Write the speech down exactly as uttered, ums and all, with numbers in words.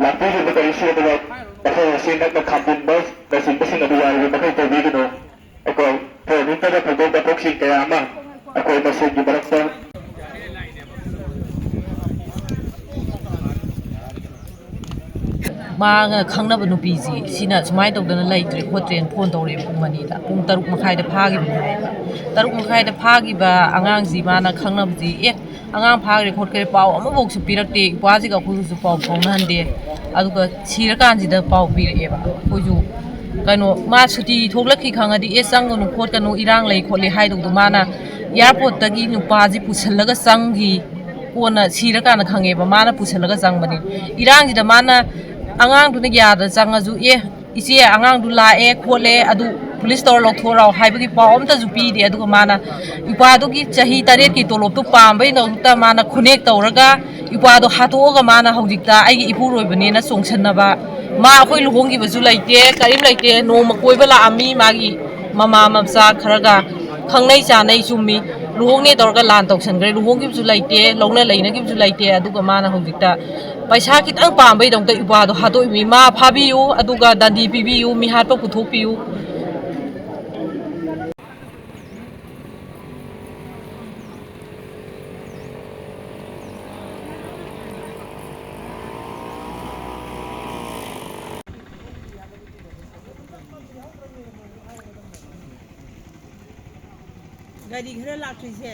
ꯂꯥꯛꯄꯤꯔꯤꯕ ꯀꯔꯤꯁꯨ ꯑꯗꯨꯒ ꯃꯐꯝ ꯑꯁꯤ ꯅꯛꯅ ꯈꯥꯝꯖꯤꯟꯕꯅꯆꯤꯡꯕꯁꯤꯡ ꯑꯗꯨ ꯌꯥꯔꯤꯕ ꯃꯈꯩ ꯇꯧꯕꯤꯒꯅꯨ꯫ ꯑꯩꯈꯣꯏ ꯊꯣꯛꯍꯟꯅꯤꯡꯗꯕ ꯊꯧꯗꯣꯛ ꯋꯥꯊꯣꯛꯁꯤꯡ ꯀꯌꯥ ꯑꯃ ꯑꯩꯈꯣꯏ ꯃꯁꯦꯜꯒꯤ ꯃꯔꯛꯇ ꯃꯥꯒ ꯈꯪꯅꯕ ꯅꯨꯄꯤꯁꯤ ꯁꯤꯅ ꯁꯨꯃꯥꯏꯅ ꯇꯧꯗꯅ ꯂꯩꯇ꯭ꯔꯦ ꯈꯣꯠꯇ꯭ꯔꯦꯅ ꯐꯣꯟ ꯇꯧꯔꯛꯑꯦꯕ ꯄꯨꯡ ꯑꯅꯤꯗ, ꯄꯨꯡ ꯇꯔꯨꯛ ꯃꯈꯥꯏꯗ ꯐꯥꯈꯤꯕꯅꯤ ꯍꯥꯏꯌꯦꯕ꯫ ꯇꯔꯨꯛ ꯃꯈꯥꯏꯗ ꯐꯥꯈꯤꯕ ꯑꯉꯥꯡꯁꯤ ꯃꯥꯅ ꯈꯪꯅꯕꯁꯤ ꯑꯦ ꯑꯉꯥꯡ ꯐꯥꯈ꯭ꯔꯦ ꯈꯣꯠꯈ꯭ꯔꯦ ꯄꯥꯎ ꯑꯃꯐꯥꯎꯁꯨ ꯄꯤꯔꯛꯇꯦ꯫ ꯏꯄ꯭ꯋꯥꯁꯤꯒ ꯑꯩꯈꯣꯏꯒꯁꯨ ꯄꯥꯎ ꯐꯥꯎꯅꯍꯟꯗꯦ꯫ ꯑꯗꯨꯒ ꯁꯤꯔꯀꯥꯟꯁꯤꯗ ꯄꯥꯎ ꯄꯤꯔꯛꯑꯦꯕ꯫ ꯑꯩꯈꯣꯏꯁꯨ ꯀꯩꯅꯣ ꯃꯥ ꯁꯨꯇꯤ ꯊꯣꯛꯂꯛꯈꯤ ꯈꯪꯉꯗꯤ ꯑꯦ ꯆꯪꯒꯅꯨ ꯈꯣꯠꯀꯅꯨ ꯏꯔꯥꯡ ꯂꯩ ꯈꯣꯠꯂꯤ ꯍꯥꯏꯗꯧꯗꯣ ꯃꯥꯅ ꯑꯦꯌꯥꯔꯄꯣꯔꯠꯇꯒꯤ ꯅꯨꯄꯥꯁꯤ ꯄꯨꯁꯤꯜꯂꯒ ꯆꯪꯈꯤ꯫ ꯀꯣꯟꯅ ꯁꯤꯔꯀꯥꯟꯗ ꯈꯪꯉꯦꯕ ꯃꯥꯅ ꯄꯨꯁꯤꯜꯂꯒ ꯆꯪꯕꯅꯤ꯫ ꯏꯔꯥꯡꯁꯤꯗ ꯃꯥꯅ ꯑꯉꯥꯡꯗꯨꯅ ꯌꯥꯗ ꯆꯪꯉꯁꯨ ꯑꯦ ꯏꯆꯦ ꯑꯉꯥꯡꯗꯨ ꯂꯥꯛꯑꯦ ꯈꯣꯠꯂꯦ ꯑꯗꯨ ꯄꯨꯂꯤꯁ ꯇꯧꯔ ꯂꯧꯊꯣꯔꯛꯑꯣ ꯍꯥꯏꯕꯒꯤ ꯄꯥꯎ ꯑꯝꯇꯁꯨ ꯄꯤꯗꯦ꯫ ꯑꯗꯨꯒ ꯃꯥꯅ ꯏꯄꯥꯗꯨꯒꯤ ꯆꯍꯤ ꯇꯔꯦꯠꯀꯤ ꯇꯣꯂꯣꯞꯇꯨ ꯄꯥꯝꯕꯩꯗꯃꯛꯇ ꯃꯥꯅ ꯈꯨꯅꯦꯛ ꯇꯧꯔꯒ ꯏꯄꯥꯗꯣ ꯍꯥꯠꯇꯣꯛꯑꯒ ꯃꯥꯅ ꯍꯧꯖꯤꯛꯇ ꯑꯩꯒꯤ ꯏꯄꯨꯔꯣꯏꯕꯅꯦꯅ ꯆꯣꯡꯁꯟꯅꯕ꯫ ꯃꯥ ꯑꯩꯈꯣꯏ ꯂꯨꯍꯣꯡꯈꯤꯕꯁꯨ ꯂꯩꯇꯦ ꯀꯔꯤꯝ ꯂꯩꯇꯦ꯫ ꯅꯣꯡꯃ ꯀꯣꯏꯕ ꯂꯥꯛꯑꯝꯃꯤ ꯃꯥꯒꯤ ꯃꯃꯥ ꯃꯆꯥ ꯈꯔꯒ ꯈꯪꯅꯩ ꯆꯥꯅꯩ ꯆꯨꯝꯃꯤ꯫ ꯂꯨꯍꯣꯡꯅꯦ ꯇꯧꯔꯒ ꯂꯥꯟ ꯇꯧꯁꯟꯈ꯭ꯔꯦ꯫ ꯂꯨꯍꯣꯡꯈꯤꯕꯁꯨ ꯂꯩꯇꯦ ꯂꯧꯅ ꯂꯩꯅꯈꯤꯕꯁꯨ ꯂꯩꯇꯦ꯫ ꯑꯗꯨꯒ ꯃꯥꯅ ꯍꯧꯖꯤꯛꯇ ꯄꯩꯁꯥ ꯈꯤꯇꯪ ꯄꯥꯝꯕꯩꯗꯃꯛꯇ ꯏꯄꯥꯗꯣ ꯍꯥꯠꯇꯣꯛꯏꯃꯤ꯫ ꯃꯥ ꯐꯥꯕꯤꯌꯨ ꯑꯗꯨꯒ ꯗꯟꯗꯤ ꯄꯤꯕꯤꯌꯨ ꯃꯤꯍꯥꯠꯄ ꯄꯨꯊꯣꯛꯄꯤꯌꯨ꯫ ꯒꯥꯔꯤ ꯈꯔ ꯂꯥꯛꯇ꯭ꯔꯤꯁꯦ꯫